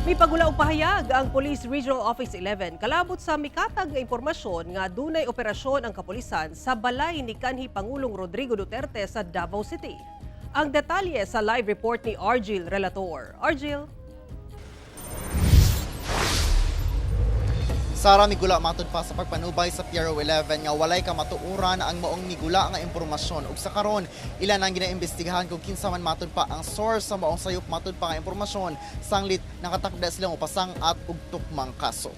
Mipagula og pahayag ang Police Regional Office 11 kalabot sa mikatag nga impormasyon nga dunay operasyon ang kapulisan sa balay ni kanhi Pangulong Rodrigo Duterte sa Davao City. Ang detalye sa live report ni Argil Relator. Argil? Sara, migula matud pa sa pagpanubay sa PRO 11 nga walay kamatuoran ang maong migula nga impormasyon, ug sa karon ila nang ginaimbestigahan kung kinsa man matud pa ang source sa maong sayop matud pa nga impormasyon, sanglit nakatakda silang upasang-at og tukmang kaso.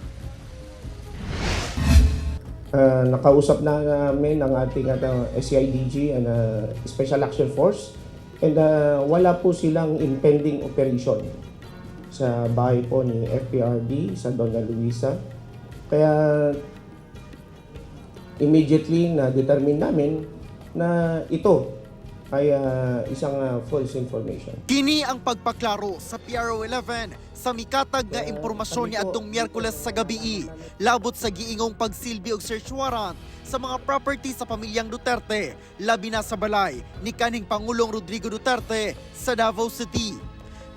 Nakausap na namin ang ating SCIDG and Special Action Force and wala po silang impending operation sa bahay po ni FPRD sa Dona Luisa. Kaya immediately na determine namin na ito ay isang false information. Kini ang pagpaklaro sa PRO 11 sa mikatag nga impormasyon ni adtong Miyerkules sa gabii labot sa giingong pagsilbi og search warrant sa mga property sa pamilyang Duterte, labi na sa balay ni kanhing Pangulong Rodrigo Duterte sa Davao City.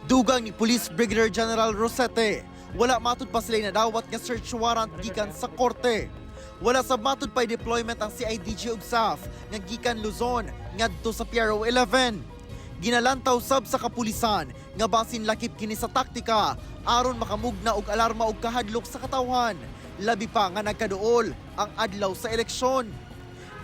Dugang ni Police Brigadier General Rosete, wala matud pa sila nadawat nga search warrant gikan sa korte. Wala sa matud pa deployment ang CIDG ug SAF nga gikan Luzon ngadto sa PRO 11. Ginalantaw sab sa kapulisan nga basin lakip kini sa taktika aron makamugna og alarma og kahadlok sa katawhan, labi pa nga nagkaduol ang adlaw sa eleksyon.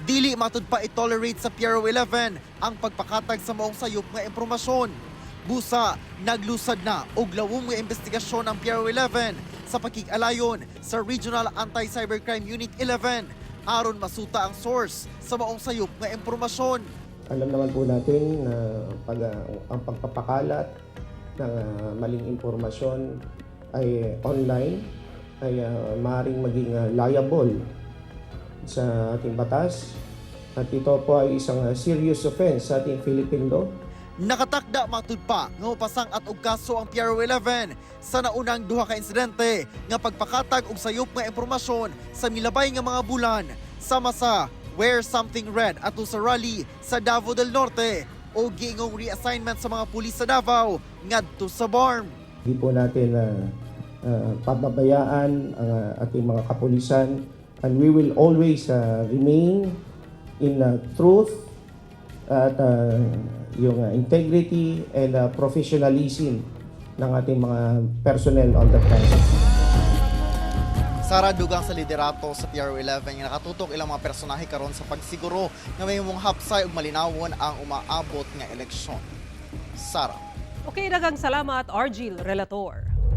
Dili matud pa i-tolerate sa PRO 11 ang pagpakatag sa maong sayop nga impormasyon. Busa, naglusad na og lawom nga investigasyon ang PRO 11 sa pakig-alayon sa Regional Anti-Cybercrime Unit 11 aron masuta ang source sa maong sayop nga impormasyon. Alam naman po natin na ang pagpapakalat ng maling impormasyon ay online ay maaaring maging liable sa ating batas. At ito po ay isang serious offense sa ating Philippine law. Nakatakda matud pa nga mopasang-at og kaso ang PRO 11 sa naunang duha ka insidente nga pagpakatag og sayop nga impormasyon sa milabay nga mga bulan, sama sa "Wear Something Red" ato sa rally sa Davao del Norte o giingong reassignment sa mga pulis sa Davao ngadto sa BARMM. Hindi po natin pababayaan ang ating mga kapulisan and we will always remain in truth at yung integrity and professionalism ng ating mga personnel on the ground. Sara, dugang sa liderato sa PRO 11 nga nakatutok ilang mga personahe karon sa pagsiguro nga mahimong hapsay ug malinawon ang umaabot nga eleksyon. Sara. Okay, daghang salamat, Argil Relator.